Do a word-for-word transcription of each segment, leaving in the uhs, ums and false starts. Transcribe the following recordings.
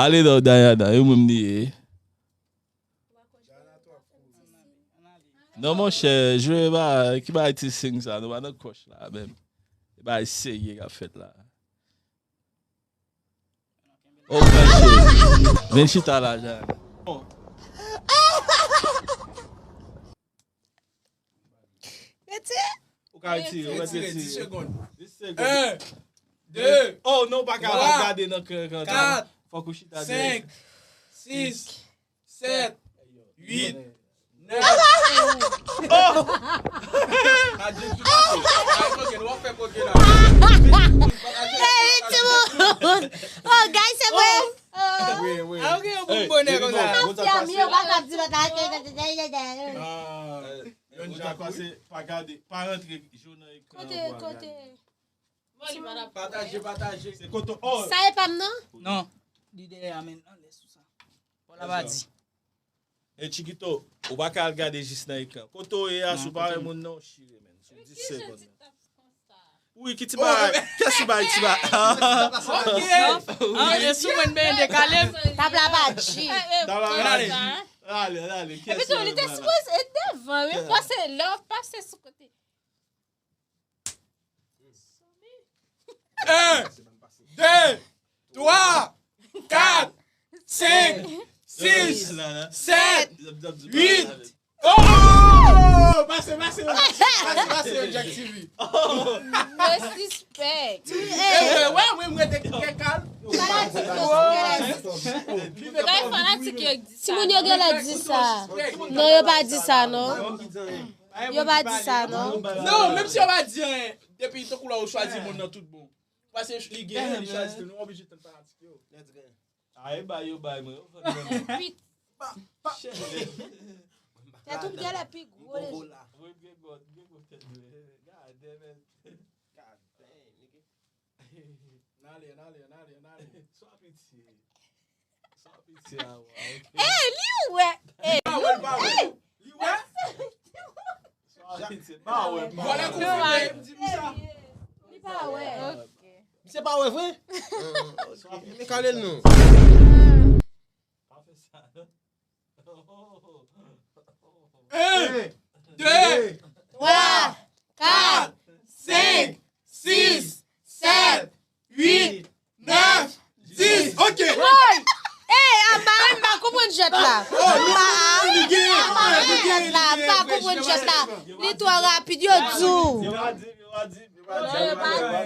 Ale non, Diana, e ou menm li ye. Non, monchè, jwe ba, ki bagay ti sing sa, nou pa nan kòch la, menm. E bagay serye k ap fèt la. Oh, monchè. Vin chita la, Diana. Retire. Ou ka retire, ou ka retire. Dis segonn. Dis segonn. Un, deux, oh, non, ou pa ka gade nan ekran, ekran. Quatre, fòk ou chita dèyè. Cinq, six, sept, huit, neuf. Oh! Adye tout pase. Ay, koke, nou ap fè koke la. Hey, timoun! Oh, guys, se vre! Oh. Wi, wi. Ah, ok, yon bon bonè konsa. Mafya, mi yo pa ka di, pa ka. Ah, yon jan pase, pa gade, pa rantre jo nan ekran. Kote, kote? Pataje, pataje. Se kote, oh. Sa e pa m, non? Non. Li dèyè a, men anlè sou sa. Paul ava di. E Chikito, ou pa ka al gade jis nan ekran. Kote w ye a, si w pa wè moun nan, w chire, men. Sou dis segonn. Wi, ki ti bagay? Kiyès ki bay ti bagay? Ok. Ah, e sou mwen, men dekale. Tab la pa G. Tab la pa G. Ale, ale, ale. Epi tou, li te sipoze devan, wi, pase lè w pase sou kote. Un, deux, trois, quatre, cinq, six, sept, huit. Oh! Pase, pase, pase, pase, Jack T V. Yo sispèk. Eh, wè, mwen, mwen te kè kal. Fanatik yo di sa. Timoun yo genlè di sa. Non, yo pa di sa, non. Yo pa di sa, non. Non, menm si yo pa di anyen, depi tankou la ou chwazi moun nan tout bon. Paske li genyen, li chwazi tou. Nou oblije tann fanatik yo. Let's go. A, e bay yo bay mwen, yo vann mwen. Huit. Tèt ou genlè pi gwo. Wi, gen gwo, gen gwo tèt mwen. Gade, men. God damn, nigga. N ale, n ale, n ale, n ale. Swa pitye. Swa pitye a, wa, ok. Eh, li wè. Eh, li wè. Li wè. Swa pitye. Pa wè, pa wè. Vòlè konfime, di m sa. Li pa wè. Ok. Misye pa wè vre? Swa pitye. Men kale l non. Pa fè sa, non. Un, deux, trois, quatre, cinq, six, sept, huit, neuf, dix. Ok. Woy! Ey, a ba, m pa konprann jwèt la. Oh, nou, nou, nou genyen, nou genyen, nou genyen. M pa konprann jwèt la. Li twò rapid, yo di w.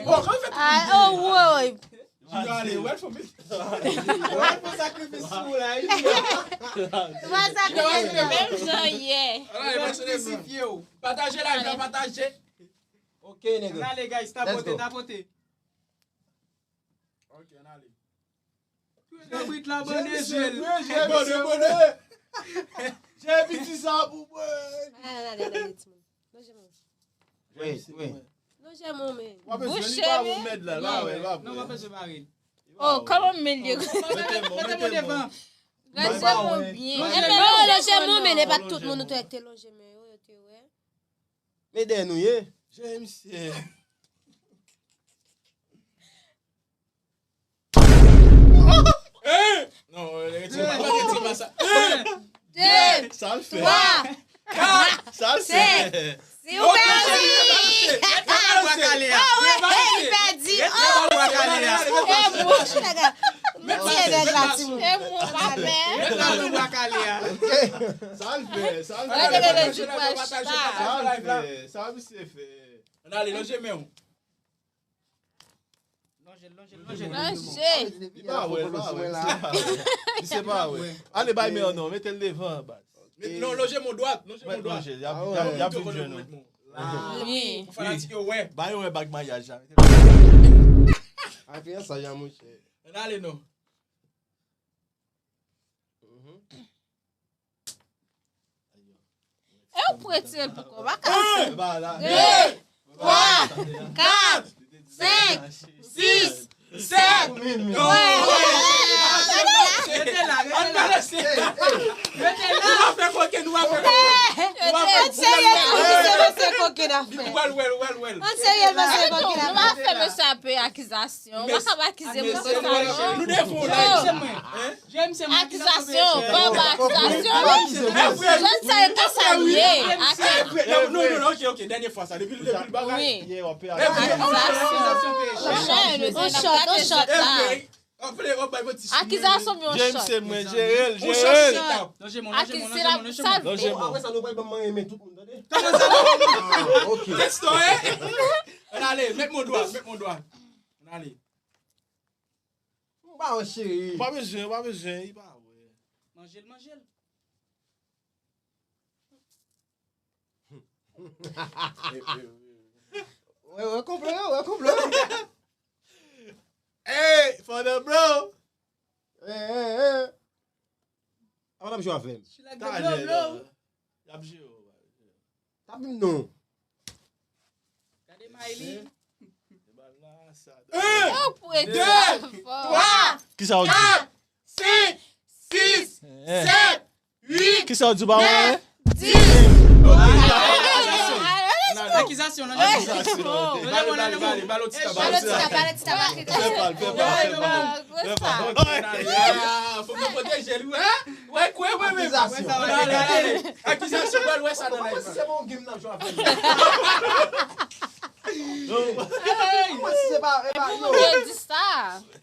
Bon, kòman fè? Ay, oh, woy. Junior ale, wè l fò met. Wè l fò sakrifis sou ou la, wi. Wè sakrifis. Menm jan yè. Ala, e pa sakrifye w. Pataje live la, pataje. Ok, nègre. Ann ale, guys, tapote, tapote. Ok, ann ale. Kabrit la, bone je l. Bone, bone. Jay piti sa pou mwen. Ann ale, ann ale, timoun. Lonje men w. Wi, wi. Lonje men w, men. W ap bezwen li pa bon mèd la, l pa wè, l pa bon. Non, w ap bezwen mare l. Oh, kòman men l ye? Mete men w, mete men w devan. Lonje men w byen. Oh, lonje men w, men e pa tout moun ou te wè ki te lonje men yo, yo te wè. Men dèyè nou ye. Jay misye. Un! Non, retire pa, retire pa sa. Un, deux, trois, quatre, cinq, six. Ou pèdi! Ah, wi, li pèdi! Oh, e mwen! Mwen tiye nèg la, timoun. E mwen, pa pè. Sa l fè, sa l fè. Sa l fè, sa misye fè. Ann ale, lonje men w. Lonje l, lonje l, lonje l. Lonje. Li pa wè, li pa wè. Misye pa wè. Ale bay men an non, mete l devan, baz. Non, lonje men w dwat, lonje men w dwat. Lonje, y ap, y ap, y ap vin jwenn ou. Wi. Pou fanatik yo wè. Ba yo wè bag maryaj la. Ay, fè sa, jan, monchè. Ann ale non. E ou pou retire l pou kò, pa ka. Un, deux, trois, quatre, cinq, six, sept. Rete la, rete la. Rete la. Nou va fè koke, nou va fè koke. An serye, an serye, se kokenn afè. Ou pral wè l, ou pral wè l. An serye, an serye, kokenn Nou pa afè. Fè mesye ap peye akizasyon. Ou pa ka akize moun konsa non. Nou devon la. Hein? Akizasyon, pa ba akizasyon. Jèn sa yo te salye. Non, non, non, ok, ok, dènye fwa sa. Depi depi l bagay. Wi. Epi, Akizasyon. Monchè, nou se nan gade jèt la. Epi, apre, w ap bay yon ti Akizasyon yon James chòt. se mwen, jere l, Yon jere chòt l. se tap. Akize la, sa l Lòje vle. mwen. Apre sa, nou pral ban m renmen tout moun, tande? Kòman sa? Ok. Testo, eh? Ann ale, met mwen dwat, met mwen dwat. Ann ale. M pa wè cheri. Ou pa bezwen, ou pa bezwen, li pa wè. Manje l, manje l. Wè, wè, konplo yo, wè, konplo yo. Hey, for the bro. Eh, eh, eh. Avan n ap jwe avè m. Talè la. Y ap jere w. Tape m non. Gade Miley. Yo pou ete la fò. Kisa w di? Kat, senk, sis, sèt, uit, Kisa w di, ba wè? Dis. Akizasyon, non? Akizasyon. Bale, bale, bale, bale, ti tabak. Bale ti tabak, bale ti tabak. Fè pa l, fè pa l, fè pa l. Fè pa l. Ah, fòk nou pwoteje li, wè. Wè, kwè, wè, men. Akizasyon. Ann ale, ann ale. Akizasyon, wè, wè sa nan Kòman live si la. Se pa yon game n ap jwe avè m. Kòman si se pa, e pa Pou yo. moun yo di sa.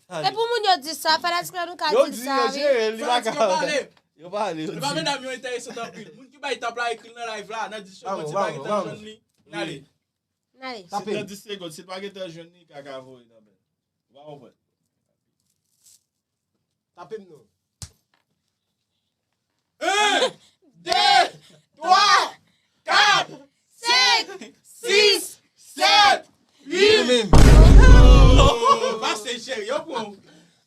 E pou moun yo di sa, fanatik la nou ka Yo di di, sa, yo wi. jere l, li pa ka. Fanatik yo pale. Yo pale, yo Li pa di. Medam yo enteresan anpil. Moun ki bay tap la ekri l nan live la, nan description, Vamos, si pa vamos, gentan vamos. Jwenn li. Ann ale. Ann ale. Se nan dis segonn, si l pa gentan jwenn li, kaka voye nan men. Ou pa konprann? Tape m non. Un, de, twa, kat, senk, sis, sèt, uit. Mwen menm. Pase cheri, yo pran.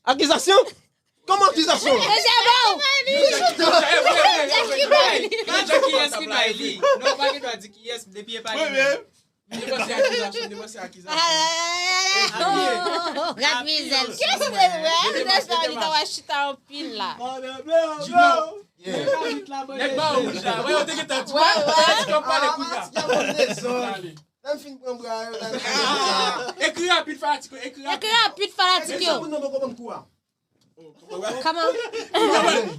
Akizasyon? Kòman akizasyon? Mesye bon. Nan di kiyès ki bay li. Non, pa gen dwa di kiyès depi e pa li menm. Depanse akizasyon, depanse akizasyon. Gad mizè l. Kiyès ki te wè? Mizè sa li ta wè chita anpil la. Nèg ba wouj la, wè yo te gentan di. Wè, wè. Yo pale kounye a. Lè m fin pran bra yo la. Ekri rapid fanatik yo, ekri rapid. Ekri rapid fanatik yo. Moun nan poko ban m kou a. Kòman?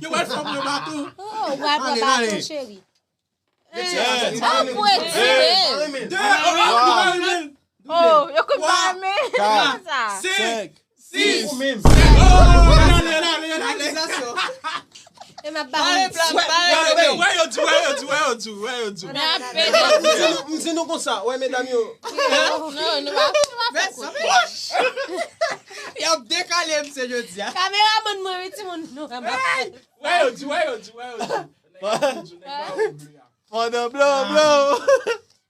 Yo wè fòm yo bato. Oh, w al pran baton, cheri. Mete a, Oh, pou etire. De, oh, oh, Oh, yo konn pa men. Sa. Senk, sis, Ou menm. sèt. Oh, ann ale, ann ale, ann ale. Akizasyon. E m ap ba Pale ou. blan, pale blan. Wè yo di, wè yo di, wè yo di, wè yo di. Men apre. M di nou, m di nou konsa, wè medam yo. Non, nou pa, nou pa fè kote. Y ap dekale misye jodi a. Kameramann mwen, wi, timoun, nou. Wè yo di, wè yo di, wè yo di. For the blow, blow.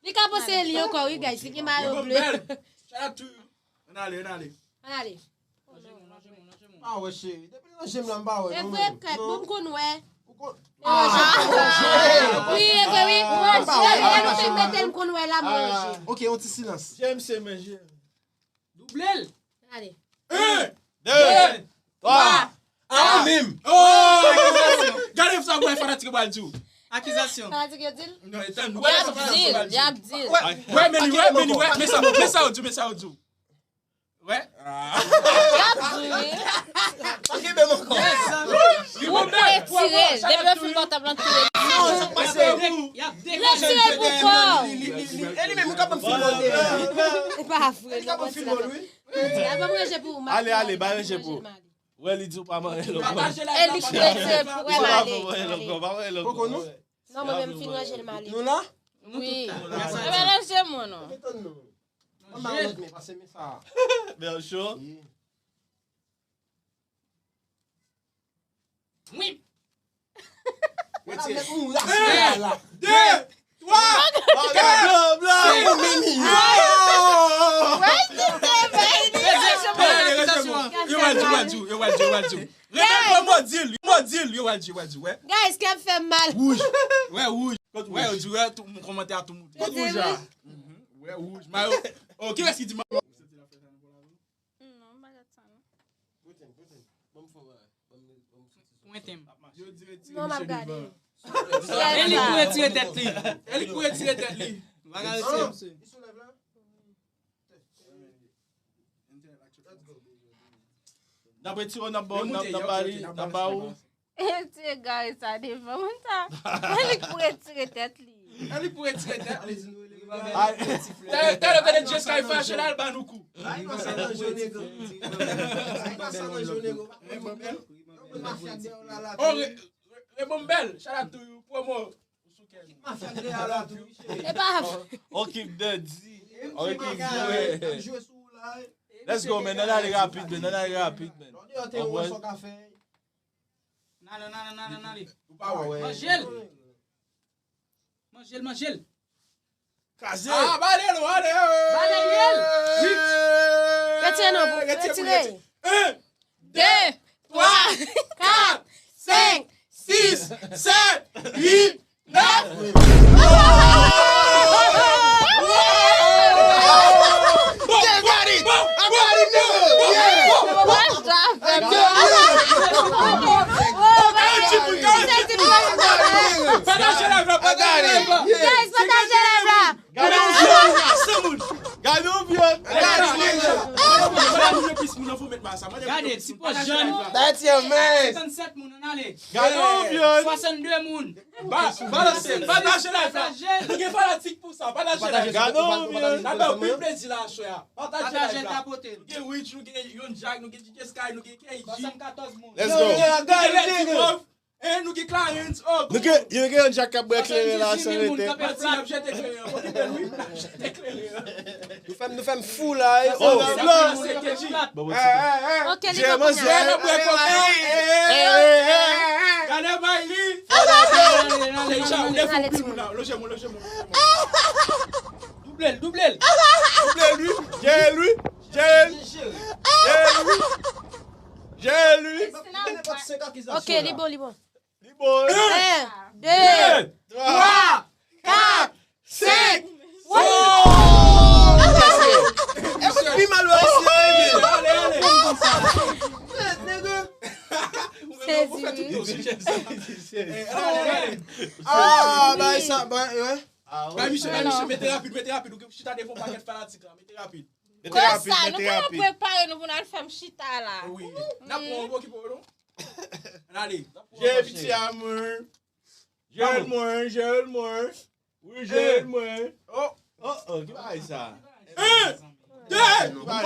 Li ka panse li ankò, wi, guys. Li gen mayo ble. Shout out to you. Ann ale, ann ale. Ann ale. Ah wè cheri. Depi nan jem la m pa wè. E vre, kèt, bon, m konn wè. Ou konn- Wi, e vre, wi. Mwen, mwen, mwen, mwen, mwen, m konn wè la, mwen. Ok, yon ti silans. James se men jere. Double l. Ale. Un, De. Twa. Ah menm. Oh! Gade sa mwen fanatik yo pral di w. Akizasyon. Fanatik yo di l. Non, e tann. Y ap di l, y ap di l. Wè, men li, wè, men li, wè, men sa, men sa yo di w. Wè. Y ap di l. Pa kenbe m ankò. Ou pou etire l. Depi yo fin ba w tap lan tire. Non, sa k pase? Y ap Retire l pou kò w. Li, li, li, li. E li menm, ou ka ban m filmè l. E pa vre, Li ka ban m filmè l, wi. Ban m ranje pou ou, Mali. Ale, ale, ba ranje pou ou. Wè li di w pa manyen lòt bò. E li k retire pou wè Mali. Pa manyen lòt bò, pa manyen lòt bò. Poko nou? Non, mwen menm m fin ranje l, Mali. Nou la? Wi. E ben ranje mwen non. Mwen pa wè men pase men sa. Bèl cho. Wi. Retire. Ou la la. De, twa, kat, senk. Ou menm. Yo wè di, yo wè di, yo wè di, yo wè di. Remèt mwen modil, modil, yo wè di, yo wè di, wè. Guys, kè m fè m mal. Wouj. Wè wouj. Wè yo di, wè tou, m kòmantè a tou moute. Kot wouj la? Wè wouj. Mayo. Oh, ki rès ki di mayo? Non, m pa gad sa non. Pwenten m. Yo di retire misye devan. E li k pou retire tèt li. E li k pou retire tèt li. M pa ka retire misye. N ap retire w, n ap ba w, n ap, n ap ba li, n ap ba w. E ti egare sa devan moun sa. E li k pou retire tèt li. E li k pou retire tèt li. Talè, talè, talè, Jessica fache la, l ba nou kou. Ay, pasa nan jone, gwo. Ay, pasa nan jone, gwo. Rebonbèl. Oh, Re-, Re-, Rebonbèl. Shout out to you. Promo. Ou sou kè nou. Mafya de ala tou, wi, cheri. E pa. On keep the D. On keep the. Let's go, man. Ann ale rapid, man. Ann ale rapid, man. Ou pa wè. Manje l. Manje l, manje l. Kraze. Ah, bale l, ale. Bale l. Retire non, retire. Retire. Un, de, twa, kat, senk, sis, sèt, uit, nèf. Pataje live la, pataje live la. Guys, pataje live la. Gade yon vyòl. Gade yon vyòl. Gade, ti pòs jòn. That's your man. Senkannsèt moun, ann ale. Gade yon vyòl. Swasannde moun. Ba, balanse, pataje live la. Nou gen fanatik pou sa, pataje live la. Gade yon vyòl. N ap ba w pil plezi la aswè a. Pataje live la. Nou gen Rich, nou gen Young Jack, nou gen D J Sky, nou gen K G. Swasannkatorz moun. Let's go. Nou gen Red Wolf. Eh, nou gen Clarence, oh, nou gen, yo gen yon djak k ap bwè kleren la, san rete. Pati, n ap jete kleren an. Okipe l, wi. N ap jete kleren an. Nou fè m, nou fè m fou la, eh. Oh, blan. Ok, li gen kounye a. N ap bwè koka. Gade bay li. Deja, ou defon pil moun la. Lonje moun, lonje moun. Double l, double l. Double l, wi. Jere l, wi. Jere l. Jere l, wi. Jere l, wi. Ok, li bon, li bon. Li bon. Un, deux, trois, quatre, cinq. E pou pi malwè isi yo, ale, ale. Sezi, wi. Ah, bay sa, bay, wi. Bay misye, bay misye, mete rapid, mete rapid. Ou chita devan yon pakèt fanatik la, mete rapid. Mete rapid, mete rapid. Konsa, nou prepare nou pou n al fè m chita la. Wi. N ap pran yon okipe w non. Ann ale. Jere piti a mwen. Jere l mwen, jere l mwen. Wi, jere l mwen. Oh, oh, ki bagay sa? Un, deux,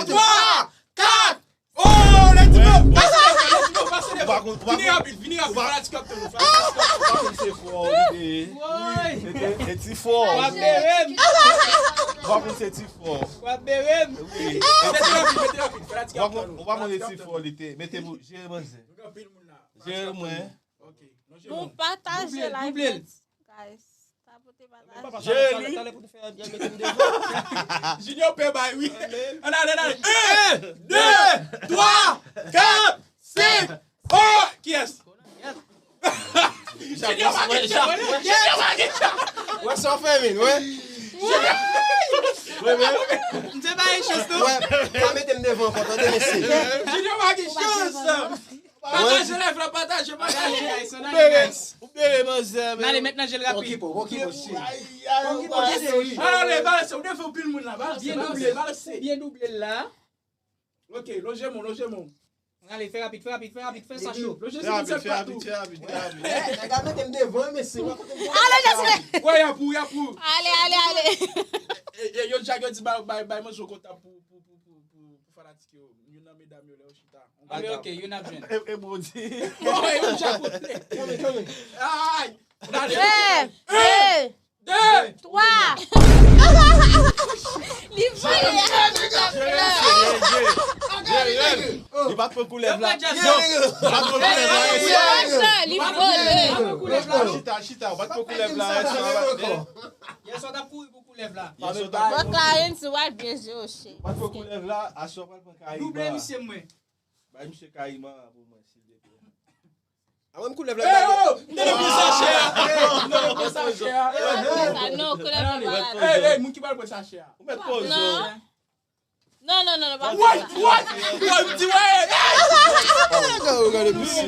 trois, quatre. Oh, let's go. Pase devan, let's go, pase devan. Vini rapid, vini rapid. Fanatik ap tann ou, fanatik ap tann ou. Ou pa konn se fò li te. Woy. E ti fò. W ap bere m. Ou pa konn se ti fò. W ap bere m. Wi. Mete rapid, mete rapid. Fanatik ap tann ou. Ou pa konn se ti fò li te. Mete pou jere manzè. Nou gen anpil moun la. Jere mwen. Ok. Nou pataje live la, guys. Tapote pataje. Jere li. Talè pou nou fè byen mete m devan. Junior pè bay, wi. Ann ale, ann ale. Un, deux, trois, quatre, cinq. Oh, kiyès? Junior pa gen chans. Junior pa gen chans. Wè sa w fè, men, wè. M te ba l chans, non? Wè, pa mete m devan ankò, tande, mesye. Junior pa gen chans. Pataje live la, pataje, pataje. Ou bere, ou bere manzè, men. N ale met nan jel rapid. Okipe w, okipe w, cheri. Okipe w, cheri. Ale, balanse, ou devan anpil moun la. Balanse, balanse, balanse. Byen double l la. Ok, lonje men w, lonje men w. Ale, fè rapid, fè rapid, fè rapid, fè sa cho. Lonje sou moun sèl pa tou. Fè rapid, fè rapid, fè rapid. Nèg la mete m devan, mesye. Ale, ale, ale. Wè, y ap ou, y ap ou. Ale, ale, ale. E, e, yo, Jack, yo di bay, bay, bay manje yon kontab pou, pou, pou, pou, pou, pou fanatik yo. Youn nan medam yo, lè yo chita. Anben, ok, youn ap jwenn. E, e, bon, di. Bon, e, youn chapote. Ay! Gade. Un, deux, trois. Li vole. Li pa t pran koulèv la. Li pa t pran koulèv la. Li vole. Chita, chita. Li pa t pran koulèv la. Yèswa t ap kouri pou koulèv la. Bon, Clarence, w al byen jwe, cheri. Ou pa t pran koulèv la, aswè w pral pran Kayiba. Double misye mwen. Bay misye Kayiba pou mwen, silvouplè. A mwen, m koulèv la. Eh, oh, m te pran sachè a. M te pran sachè a. Ah non, koulèv la pa la. Ey, ey, moun ki pral pran sachè a. Ou mèt poze w. Non. Non, non, non, non, pa fè sa. What? What? What? Di wè. Gade, gade, misye.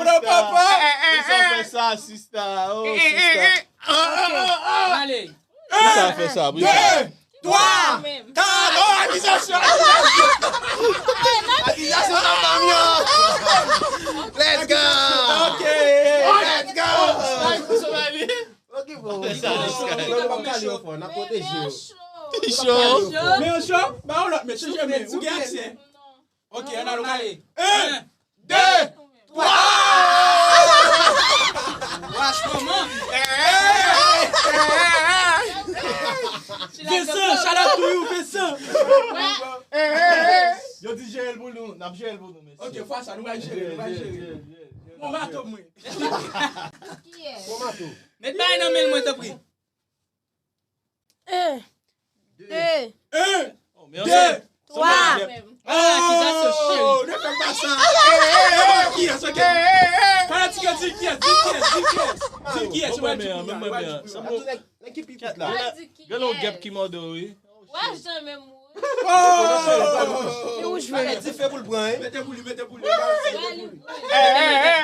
Pran papa. Kisa fè sa, sista? Oh, sista. Kisa fè sa, Brisa? Twa, kat, oh, akizasyon, akizasyon. Akizasyon nan fanmi an. Let's go. Ok. Let's go. Ok, bon. N ap kale yo fò, n ap pwoteje yo. Cho. Men yo cho, ba yon lòt, men chanje men, ou gen aksè. Ok, ann ale. Ann ale. En, de, twa! Wash kòman? Vincent, shout out to you, Vincent! Yo di jere l pou nou, n ap jere l pou nou, mesye. Ok, fwa sa, nou va jere, nou va jere. Bon, mato mwen. Bon, mato. Met bagay nan men l mwen, tanpri. En, de, twa. Ah, akizasyon, cheri. Oh, ne fè pa sa. Kiyès, ok? Fanatik yo, di l kiyès, di l kiyès, di l kiyès. Di l kiyès, ou va di l kiyès. Nèg ki pi kout la. Gen yon gèp ki mòde w, wi. Wè, jan menm ou. Li wouj vre. Dife pou l pran, hein. Mete pou li, mete pou li. Mete pou li.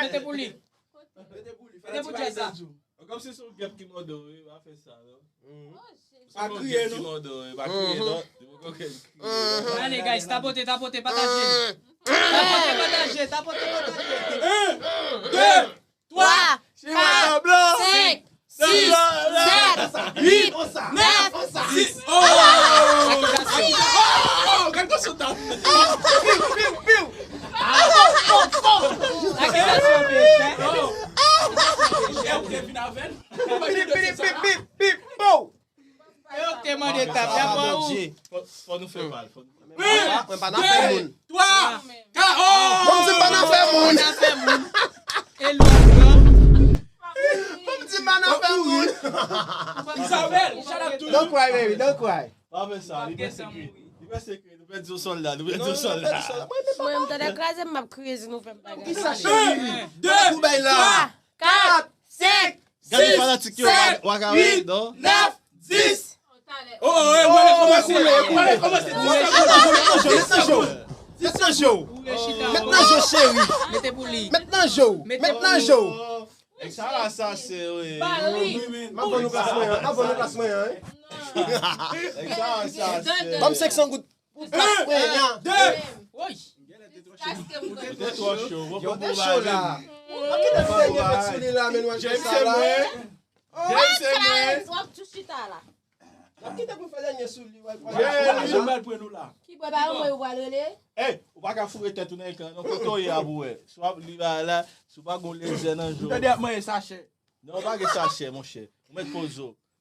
Mete pou li. Mete pou Jazz la. Kòmsi se yon gèp ki mòde w, wi, pa fè sa, non. Pa kriye, non. Ki mòde w, wi, pa kriye, non. Di mwen koke l kriye. Ale, guys, tapote, tapote, pataje. Tapote, pataje, tapote, pataje. En, de, twa, kat, senk, sis, sèt, uit, nèf, dis. Oh! Akizasyon. Oh! Gad kòman sa ta. Piw, piw, piw. Akizasyon, pechè. Pechè, ou te vin avè l. Pip, pip, pip, pip, pip, pow. Yo te mande tab, y ap ba ou. Fò, fò nou fè mal, fò nou fè mal. Mwen pa nan fè moun. Twa, kat, oh! Bon, m di m pa nan fè moun. Pa nan fè moun. E lòt, non? Bon, m di m pa nan fè moun. Isabel, shout out to you. Don't cry, baby, don't cry. Pa fè sa, li pèsekre. Li pèsekre, nou pèdi yon sòlda, nou pèdi yon sòlda. Mwen, m tande kraze m, m ap kriye si nou fè m bagay. Kisa, cheri? Kou bay la. Twa, kat, senk, sis, sèt, uit, nèf, dis. Oh, oh, oh, oh, kòmanse, kòmanse, kòmanse. Met nan je w, met nan je w. Met nan je w, cheri. Mete pou li. Met nan je w, met nan je w. Nèg sa rasasen, wi. M ap vann ou plas mwen an, m ap vann ou plas mwen an, hein. Nèg sa rasasen. Ban m senk san goud. Pou plas mwen an. De. Ou te twò cho. Yo te cho la. Mwen ki te fè dènye vèt sou li la, men nou al fè sa la. James, se mwen. James, se mwen. W ap tou chita la. Mwen ki te pou fè dènye sou li, w al pran. James, mwen pral pran nou la. Ki bò ba mwen ou pral rele? Ey, ou pa ka foure tèt ou nan ekran non, kote w ye a pou wè. Si w ap li ba la, si w pa gon lezè nan je w. Tande ap manje sachè. Non, ou pa gen sachè, monchè. Ou mèt poze w.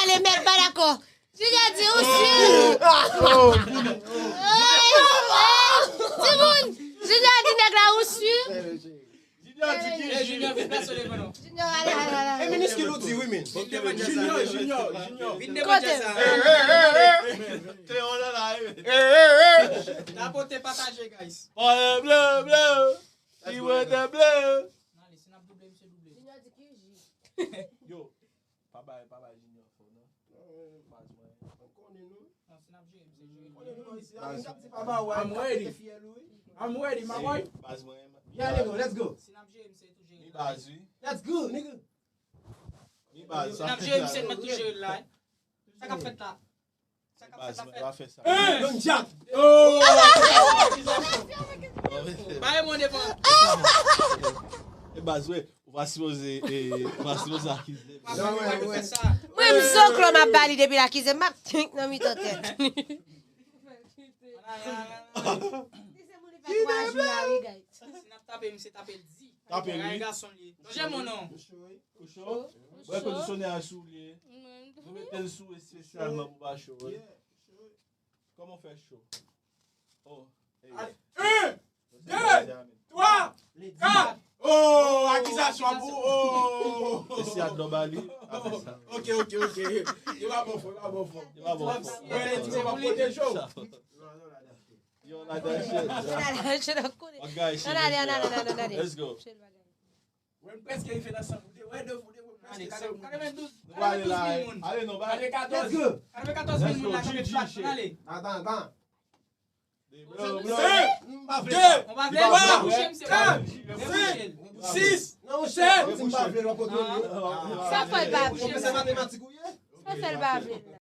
pale, mèt pa dakò. Junior di, ou si? Ey, ey, timoun, Junior di nèg la, ou si? Junior di ki Junior vin pèsone pou nou. Junior, ale, ale, ale. E miniskil ou di wi, men. Junior, Junior, Junior. Vin devan djaz la. Kreyòl la la, e. Tapote, pataje, guys. Pale ble, ble. Ki wete ble. Junior di ki ji. Yo, pa bay, pa bay Junior fò, non. Baz mwen. Konnen nou. Non, si n ap jere, misye jere. Konnen nou, isi a, misye ap di pa ba wè, I'm ready. I'm ready, my boy. Baz mwen. Yeah, nigga, let's go. Si n ap jere, misye tou jere. Mi baz, wi. Let's go, nigga. Mi baz, si n ap jere, misye mèt tou jere la. Sa k ap fèt la? Sa k ap fèt la, fèt. Baz mwen, pa fè sa. Young Jack. Oh! Ba e mwen devan. E baz, wi. Ou pa sipoze, e, ou pa sipoze akize. Mwen, mwen, m zoklo m ap ba li depi l akize m, m ap tank nan mitan tèt. Si n ap tape, misye tape l di. Tape l, wi. Gason li ye. Chanje mon non. Ou cho? Ou cho? Ou cho? Wè kondisyonè a sou li ye. Nou mete l sou espesyalman pou pa cho, wi. Kòman w fè cho? Oh, hey. Allez, un, deux, trois, quatre. Oh, akizasyon pou. Oh. Mesye a dlo ba li. Apre sa. Ok, ok, ok. Yo pa bon fò, yo pa bon fò. Yo pa bon fò. Yo pa bon fò. Yo pa pwoteje w. Yo, la dash. Ann ale, ann ale, ann ale, ann ale. Let's go. Mwen prèske rive nan san. Ou te wè de, ou te wè prèske san. Katrevendouz, katrevendouz mil moun. Ale non, ba. Katrevendouz mil moun la, katrevendouz mil moun la, katrevendouz mil moun la. Ann ale. Atann, atann. Senk, de, twa, kat, senk, sis, sèt. Sa fè l pa vle la? Sa fè l pa vle la?